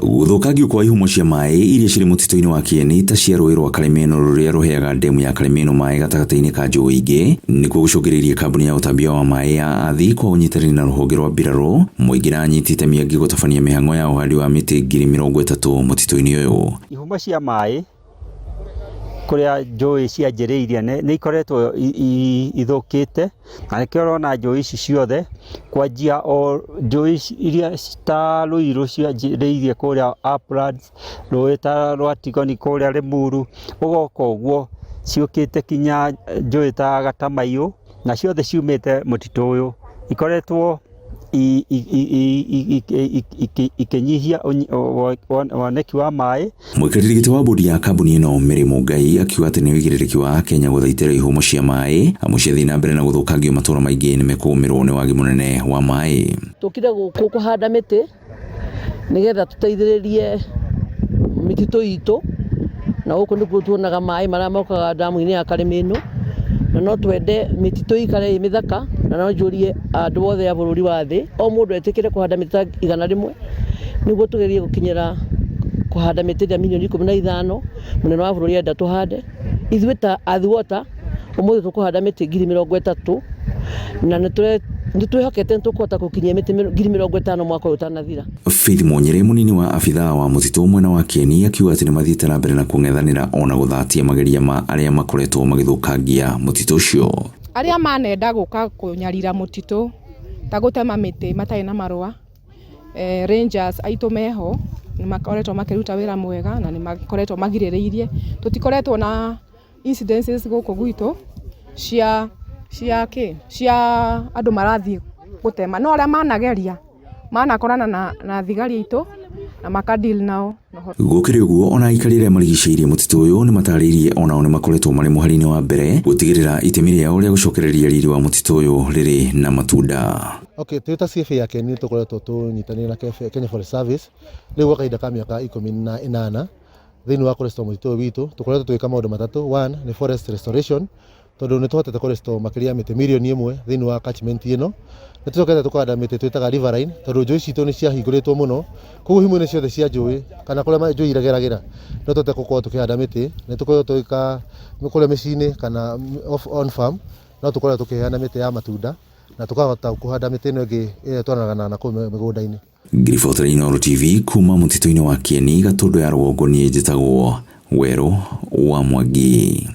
Gũthũkangio kwa ihumo cia maĩ iria cirĩ mũtitũ-inĩ wa Kieni ta cia rũĩ rwa Karemeno rũrĩa rũheaga ndemu ya Karemeno maĩ gatagatĩ-inĩ ka njũĩ ingĩ nĩkuo gũcũngĩrĩirie kambuni ya ũtambia wa maĩ ya Athi kwa ũnyitanĩri na rũhonge rwa mbirarũ mũingĩ na anyiti itemi angĩ gũtabania mĩhang'o ya ũhandi wa mĩtĩ 30,000 mũtitũ-inĩ ũyũ. Ihumo cia maĩ kũrĩa njũĩ cianjĩrĩirie nĩ ikoretwo ithũkĩte, na nĩkĩo ũrona njũĩ ici ciothe kwanjia o njũĩ iria ta Ruiru cianjĩrĩirie kũrĩa uplands, rũĩ ta rwa Tigoni kũrĩa Limuru, ũgoka ũguo ciũkĩte kinya njũĩ ta Gatamaiyũ, na ciothe ciumĩte mũtitũ ũyũ, ikoretwo ikĩnyihia woneki wa maĩ. Mũikarĩri gĩtĩ wa bodi ya kambuni ĩno Mary Mũngai akiuga atĩ nĩ ũigĩrĩrĩki wa Akenya gũthaitĩra ihumo cia maĩ amu ciathiĩ na mbere na gũthũkangio matũra maingĩ nĩ mekũgũmĩrwo nĩ wagi mũnene wa maĩ. Tũkire gũkũ kũhanda mĩtĩ nĩgetha tũteithĩrĩrie mĩtitũ itũ, na gũkũ nĩkuo tuonaga maĩ marĩa mokaga ndamu-inĩ ya Karĩmĩnũ, na no twende mĩtitũ ĩikare ĩ mĩthaka, na no njũrie andũ othe a bũrũri wa thĩ, o mũndũ etĩkĩre kũhanda mĩtĩ ta 100 nĩguo tũgerie gũkinyĩra kũhanda mĩtĩ ĩrĩa mirioni 15 mũnene wa bũrũri arenda tũhande. Ithuĩ ta Athi Water ũmũthĩ tũkũhanda mĩtĩ 30,000 na nĩ twĩhokete nĩ tũkũhota gũkinyia mĩtĩ 50,000 mwaka ũyũ ũtanathira. Faith Mũnyĩrĩ mũnini wa abithaa wa mũtitũ mwena wa Kieni akiuga atĩ nĩ mathiĩte na mbere na kũng'ethanĩra ona gũthatia mageria ma arĩa makoretwo magĩthũkangia mũtitũ ũcio. Arĩa manenda gũka kũnyarira mũtitũ ta gũtema mĩtĩ matarĩ na marũa, rangers aitũ meho nĩ makoretwo makĩruta wĩra mwega na nĩ makoretwo magirĩrĩirie. Tũtikoretwo na incidences gũkũ gwitũ cia cia kĩ cia andũ marathiĩ gũtema, no arĩa manageria manakorana na thigari aitũ na maka deal nao. Gũkĩrĩ ũguo ona aikari arĩa marigicĩirie mũtitũ ũyũ nĩ matarĩirie onao nĩ makoretwo marĩ mũhari-inĩ wa mbere gũtigĩrĩra itemi rĩao rĩa gũcokereria riri wa mũtitũ ũyũ rĩrĩ na matunda. Okay, twĩ ta CFA ya Kieni tũkoretwo tũnyitanĩire na Kenya Forest Service rĩu gwa kahinda ka mĩaka 18 thĩinĩ wa kũ restore mũtitũ ũyũ witũ. Tũkoretwo tũgĩka maũndũ matatũ. One nĩ forest restoration, tondũ nĩ tũhotete kũ restore makĩria ya mĩtĩ mirioni 1 thĩinĩ wa catchment ĩno. Nĩ tũcokete tũkahanda mĩtĩ twĩtaga riverine, tondũ njũĩ citũ nĩ ciahingũrĩtwo mũno, koguo ihumo-inĩ ciothe cia njũĩ kana kũrĩa njũĩ irageragĩra no tũhote gũkorwo tũkĩhanda mĩtĩ. Nĩ tũkoretwo tũgĩka kũrĩa mĩciĩ-inĩ kana on farm, no tũkoretwo tũkĩheana mĩtĩ ya matunda na tũkahota kũhanda mĩtĩ ĩno ĩngĩ ĩrĩa ĩtwaranaga na kũu mĩgũnda-inĩ. Ngiribotera Inooro TV kuma mũtitũ-inĩ wa Kieni Gatũndũ ya rũgongo, niĩ njĩtagwo Werũ wa Mwangi.